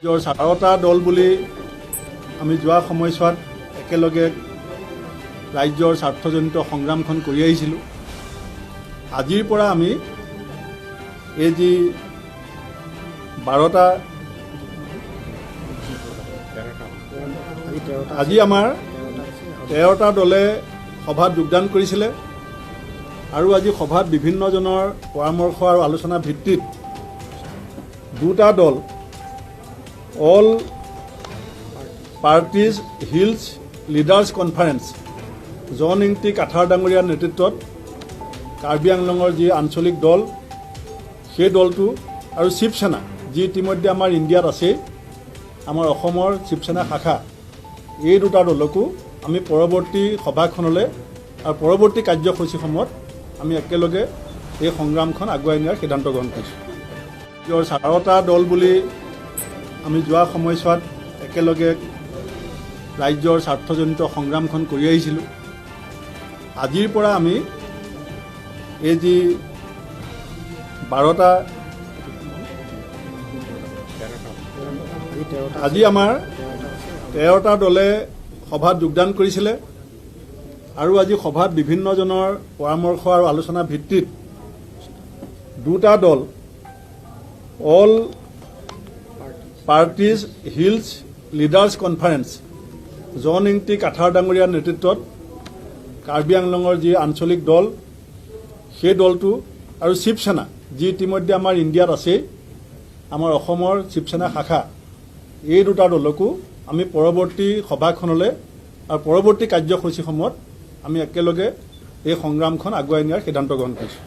ৰাজ্যৰ 12টা দল বুলি আমি যোৱা সময়ছোৱাত একেলগে ৰাজ্যৰ স্বাৰ্থজনিত সংগ্ৰামখন কৰি আহিছিলোঁ। আজিৰ পৰা আমি এই যি 12টা, আজি আমাৰ 13টা দলে সভাত যোগদান কৰিছিলে আৰু আজি সভাত বিভিন্নজনৰ পৰামৰ্শ আৰু আলোচনাৰ ভিত্তিত দুটা দল, All Parties Hills Leaders Conference, জন ইংতি কাথাৰ ডাঙৰীয়াৰ নেতৃত্বত কাৰ্বি আংলঙৰ যি আঞ্চলিক দল, সেই দলটো আৰু শিৱসেনা, যি ইতিমধ্যে আমাৰ ইণ্ডিয়াত আছেই, আমাৰ অসমৰ শিৱসেনা শাখা, এই দুটা দলকো আমি পৰৱৰ্তী সভাখনলৈ আৰু পৰৱৰ্তী কাৰ্যসূচীসমূহত আমি একেলগে এই সংগ্ৰামখন আগুৱাই নিয়াৰ সিদ্ধান্ত গ্ৰহণ কৰিছোঁ। 12টা দল বুলি আমি যোৱা সময়ছোৱাত একেলগে ৰাজ্যৰ স্বাৰ্থজনিত সংগ্ৰামখন কৰি আহিছিলোঁ। আজিৰ পৰা আমি এই যি 12টা, আজি আমাৰ 13টা দলে সভাত যোগদান কৰিছিলে আৰু আজি সভাত বিভিন্নজনৰ পৰামৰ্শ আৰু আলোচনাৰ ভিত্তিত দুটা দল, All Parties Hills Leaders Conference, জন ইংতি কাথাৰ ডাঙৰীয়াৰ নেতৃত্বত কাৰ্বি আংলঙৰ যি আঞ্চলিক দল, সেই দলটো আৰু শিৱসেনা, যি ইতিমধ্যে আমাৰ ইণ্ডিয়াত আছেই, আমাৰ অসমৰ শিৱসেনা শাখা, এই দুটা দলকো আমি পৰৱৰ্তী সভাখনলৈ আৰু পৰৱৰ্তী কাৰ্যসূচীসমূহত আমি একেলগে এই সংগ্ৰামখন আগুৱাই নিয়াৰ সিদ্ধান্ত গ্ৰহণ কৰিছোঁ।